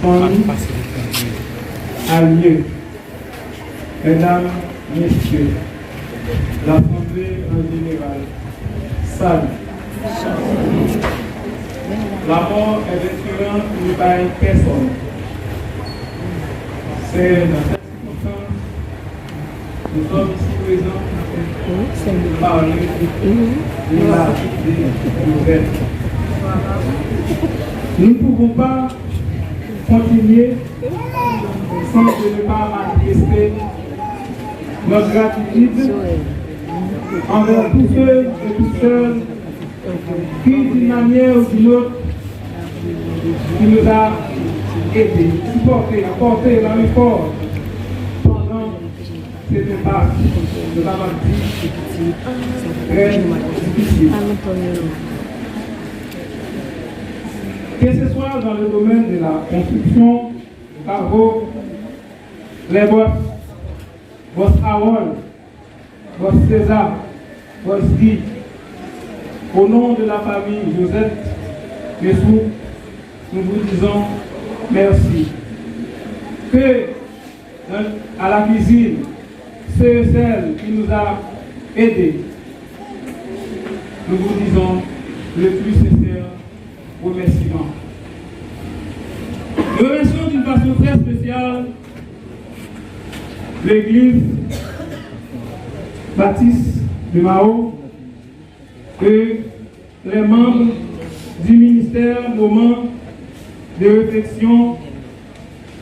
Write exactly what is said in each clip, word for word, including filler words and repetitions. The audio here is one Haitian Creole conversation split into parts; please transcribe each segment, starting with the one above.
Fanmi, alye, medam, mesye, lasanble an jeneral, salut. La mort est un tyran qui ne bat personne. C'est dans cette circonstance Nous sommes ici présents pour parler de la vie de Joseph. Nous ne pouvons pas continuer sans ne pas manifester notre gratitude envers tous ceux et toutes celles qui, d'une manière ou d'une autre, qui nous a aidés, supportés, apporté la main forte pendant cette impasse, nous avons dit, très difficile. Que ce soit dans le domaine de la construction, travaux, les bosses, boss Harold, boss César, boss Guy, au nom de la famille Josette Messou, nous vous disons merci. Que dans- à la cuisine, ceux et celles qui nous a aidés, nous vous disons le plus sincère remerciement. Nous remercions d'une façon très spéciale l'église baptiste de Mao et les membres du ministère Moment de réflexion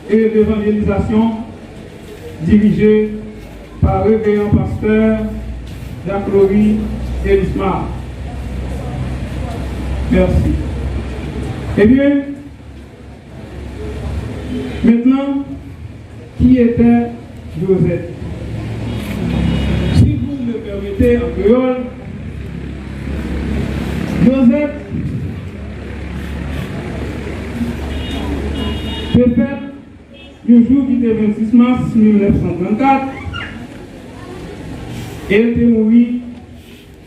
et d'évangélisation dirigé par révérend pasteur Jacques Laurie Elismar. Merci. Eh bien, maintenant, qui était Josette? Si vous me permettez, en créole, Josette te fèt yon jou ki te vennsis mas mil nèf san trannkat e l te mouri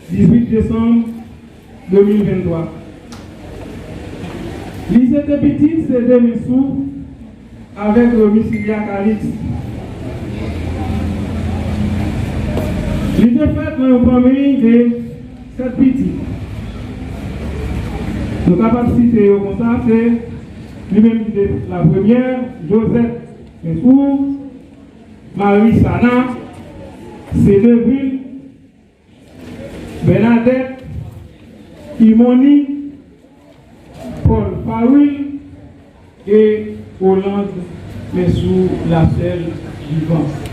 dizuit desanm de mil venntwa. Li se te pitit Cédé Messou avèk Remisilia Calixte. Li te fèt nan yon fanmiy de sèt pitit. Nou kapab site yo konsa, se li menm ki te la premyè, Josette Messou, Marie Sana, Cédeville, Bernadette, Imoni, Paul Faril e Rolande Messou, la seule vivante.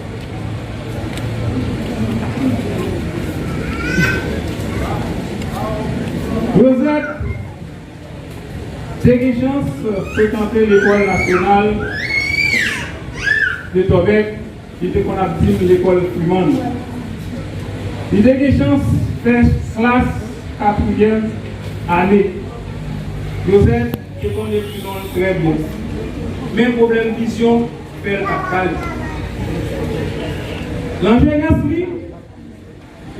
Josette te gen chans frekante lekòl nasyonal de Tòbèk, li te konn ap di m lekòl Freeman. Li te gen chans fè klas katriyèm ane. Josette te konn ekri non l trè byen. Men pwoblèm vizyon fè l t ap bay. Nan jenès li,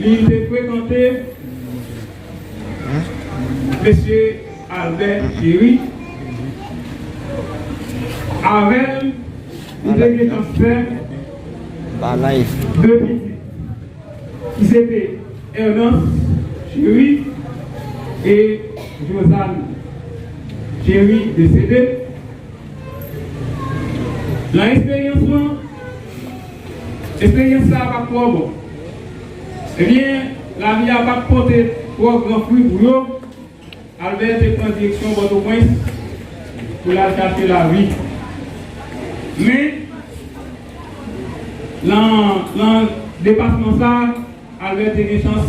li te frekante mesye Albert Chéry. Avè l, li te gen chans fè de pitit, ki se te Ernance Chéry e Josane Chéry, desede. Nan esperyans lan, esperyans sa a pa t twò bon. Ebyen, lavi a pa t pote twò gran fwi pou yo. Albert te pran direksyon Pòtoprens pou l al chache lavi. Men, nan, nan depasman sa a, Albert te gen chans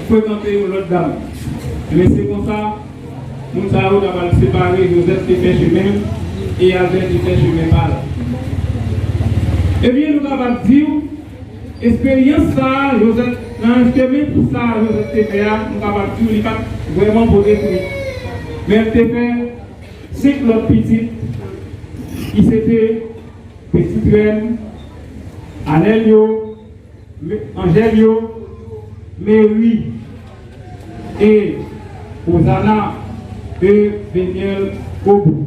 frekante yon lòt dam. Men se konsa, moun sa yo ta pral separe, Josette te fè chemen l e Albert te fè chemen pa l. Ebyen, nou kapab di w, esperyans sa a, Josette, nan chemen sa a Josette te fè a, nou kapab di w li pa t vrèman pote fwi. Men l te fè senk lòt pitit, ki se te Petit Rèn, Anèl yo, Me-, Anjèl yo, Meri e Ozana e Veniel Obou.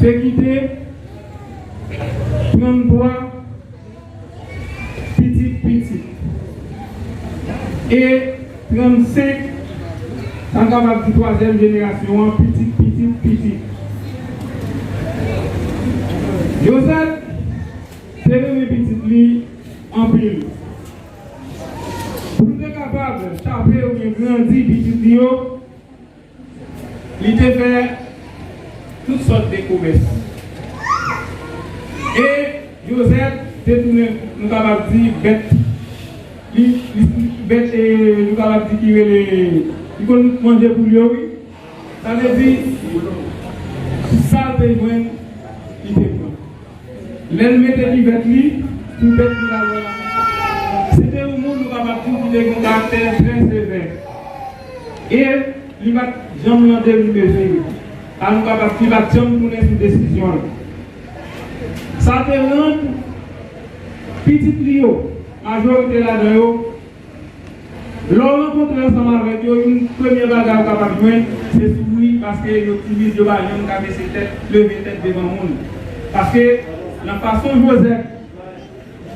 te kite tranntwa pitit pitit. E trannsenk, sa n kapab di twazyèm jenerasyon an, pitit pitit pitit. Jozèf te renmen pitit li anpil. Pou l te kapab chape oubyen grandi pitit li yo, li te fè tout sòt de komès. E Jozèf te tounen, nou kapab di, bèt, li, li, bèt, e, nou kapab di ki rele, li konn manje poul yo, wi. Sa vle di, sa l te jwenn, li te pran. Lè l mete kivèt li sou tèt li la, se te yon moun, nou kapab di, ki te gen yon karaktè trè sevè. E li pa t janm nan demi mezi. A, nou kapab di, li pa t janm tounen sou desizyon l. Sa te rann pitit li yo, majorite ladan yo, lè w rankontre ansanm avèk yo, youn premye bagay ou kapab jwenn, se souri, paske yo timid, yo pa janm ka bese tèt, leve tèt devan moun. Paske nan fason Jozèf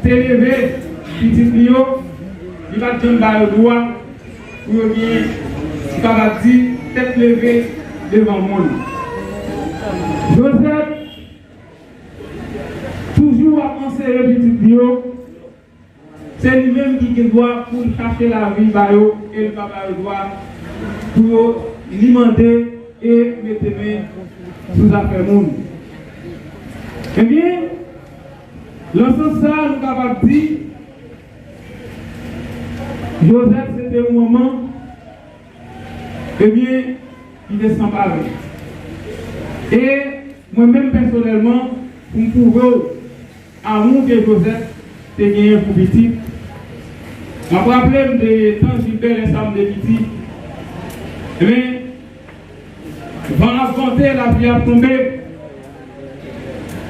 te leve pitit li yo, li pa t janm ba yo dwa pou yo gen, ou kapab di, tèt leve devan moun. Jozèf toujou ap anseye pitit li yo, se li menm ki gen dwa pou l chache lavi ba yo e l pa ba yo dwa pou yo ni mande e mete men sou zafè moun. Ebyen, nan sans sa, nou kapab di, Jozèf se te yon manman, ebyen, ki te san parèy. E mwen menm pèsonèlman, pou m pwouve w amou ke Jozèf te genyen pou pitit, m ap raple m de tan Jilbè lè sa m te piti. Ebyen, van ap vante, lapli ap tonbe.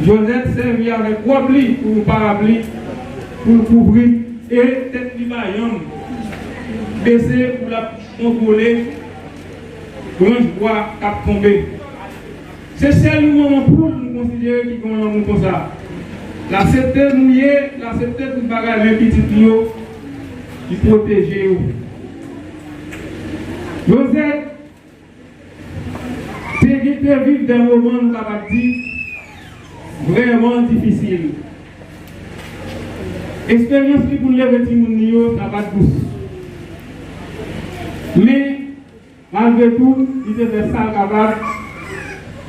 Jozèf sèvi avèk wòb li pou yon parapli pou l kouvri, e tèt li pa janm bese pou l ap kontwole branch bwa k ap tonbe. Se sèl yon manman poul nou konsidere ki gen yon lanmou konsa. L aksepte mouye, l aksepte tout bagay, men pitit li yo, li pwoteje yo. Jozèf te gen, te viv de moman, nou kapab di, vrèman difisil. Eksperyans li pou l leve timoun li yo, sa pa t dous. Men, malgre tou, li te fè sa l kapab,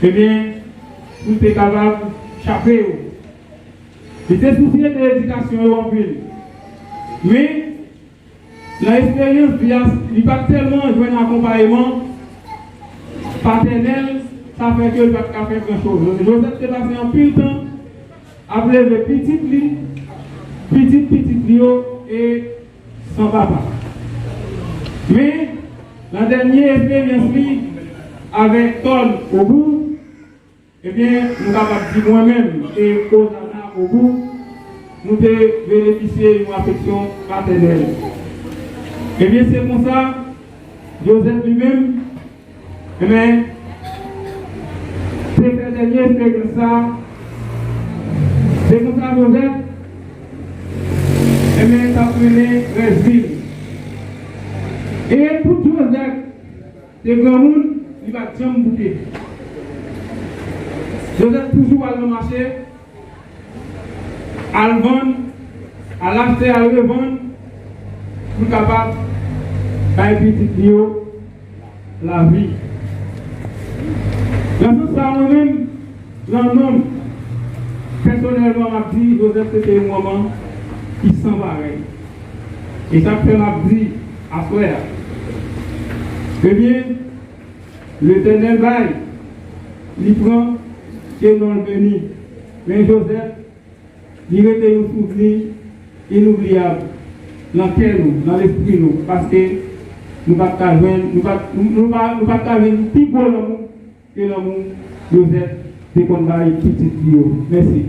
ebyen, pou l te kapab chape yo. Li te sousye de edikasyon yo anpil. Men, nan eksperyans vi a, li pa t tèlman jwenn akonpayeman patènèl, sa fè ke l pa t ka fè gran choz. Jozèf te pase anpil tan ap leve pitit li, pitit pitit li yo, e san papa. Men, nan dènye esperyans li avèk Tòn Obou, ebyen, nou kapab di mwen menm e Ozana Obou, nou te benefisye yon afeksyon patènèl. Ebyen, se konsa, Jozèf li menm, ebyen, te fè dènye esperyans sa, se konsa Jozèf, ebyen, t ap mennen rès vi l. E tout Jozèf te granmoun, li pa t janm bouke. Jozèf toujou al nan mache, al vann, al achte, al revann, pou l kapab bay pitit li yo lavi. Nan sans sa, mwen menm, nan non m, pèsonèlman, m ap di, Jozèf se te yon manman ki san parèy. E sa k fè m ap di, aswè a, ebyen, Letènèl bay, li pran, ke non l beni. Men Jozèf, li rete yon souvni inoubliyab nan kè nou, nan lespri nou, paske nou pa t ka jwenn, nou pa, nou, nou pa, nou pa t ka jwenn pi gwo lanmou ke lanmou Jozèf te konn bay pitit li yo. Mèsi.